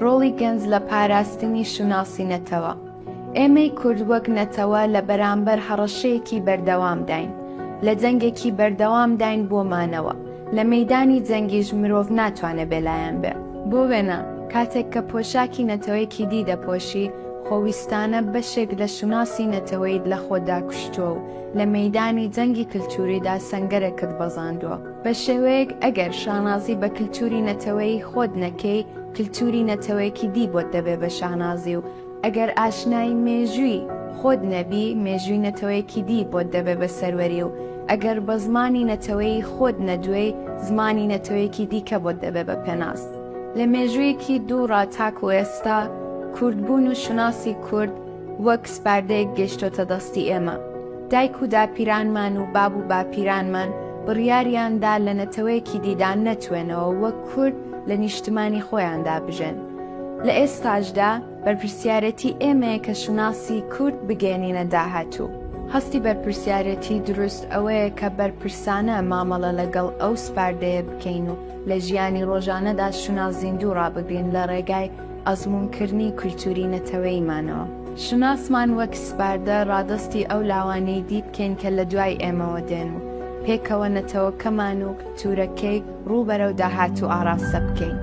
ڕۆڵی گەنج لە پاراستنی شوناسی نەتەوە. ئێمەی کورد وەک نەتەوە لە بەرامبەر هەڕەشەیەکی بەردەوامداین. لە جەنگێکی بەردەوامداین بۆ مانەوە. لە مەیدانی جەنگیش مرۆڤ ناتوانێ بێلایەن بێ. بۆ وێنە، کاتێک کە پۆشاکی نەتەوەیەکی دی دەپۆشی، خۆویستانە بەشێک لە شوناسی نەتەوەییت لە خۆتدا کوشتووە و لە مەیدانی جەنگی کلتووریدا سەنگەرێکت بەزاندووە. بە شێوەیەک ئەگەر شانازی بە کلتووری نەتەوەیی خۆت نەکەی، کلتووری نەتەوەیەکی دی بۆت دەبێ بە شانازی و ئەگەر ئاشنای مێژووی خۆت نەبی، مێژووی نەتەوەیەکی دی بۆت دەبێ بە سەروەری و ئەگەر بە زمانی نەتەوەیی خۆت نەدوێی، زمانی نەتەوەیەکی دیکە بۆت دەبێ بە پێناس. لە مێژوویەکی دووڕا تاکوو ئێستا، کوردبوون و شوناسی کورد وەک سپاردەیەک گەیشتۆتە دەستی ئێمە. دایک و داپیرانمان و باب و باپیرانمان بڕیاریان دا لە نەتەوەیەکی دیدا نەتوێنەوە وەک کورد لە نیشتمانی خۆیاندا بژێن. لە ئێستاشدا بەرپرسیارێتی ئێمەیە کە شوناسی کورد بگەیەنینە داهاتوو. هەستی بەرپرسیارێتی دروست ئەوەیە کە بەرپرسانە مامەڵە لەگەڵ ئەو سپاردەیە بکەین و لە ژیانی ڕۆژانەدا شوناس زیندوو ڕابگرین لە ڕێگای ئەزموونکردنی کولتووری نەتەوەییمانەوە. شوناسمان وەک سپاردە ڕادەستی ئەو لاوانەی دی بکەین کە لە دوای ئێمەوە دێن و پێکەوە نەتەوەکەمان و کولتوورەکەی ڕوو بەرەو داهاتوو ئاڕاستە بکەین.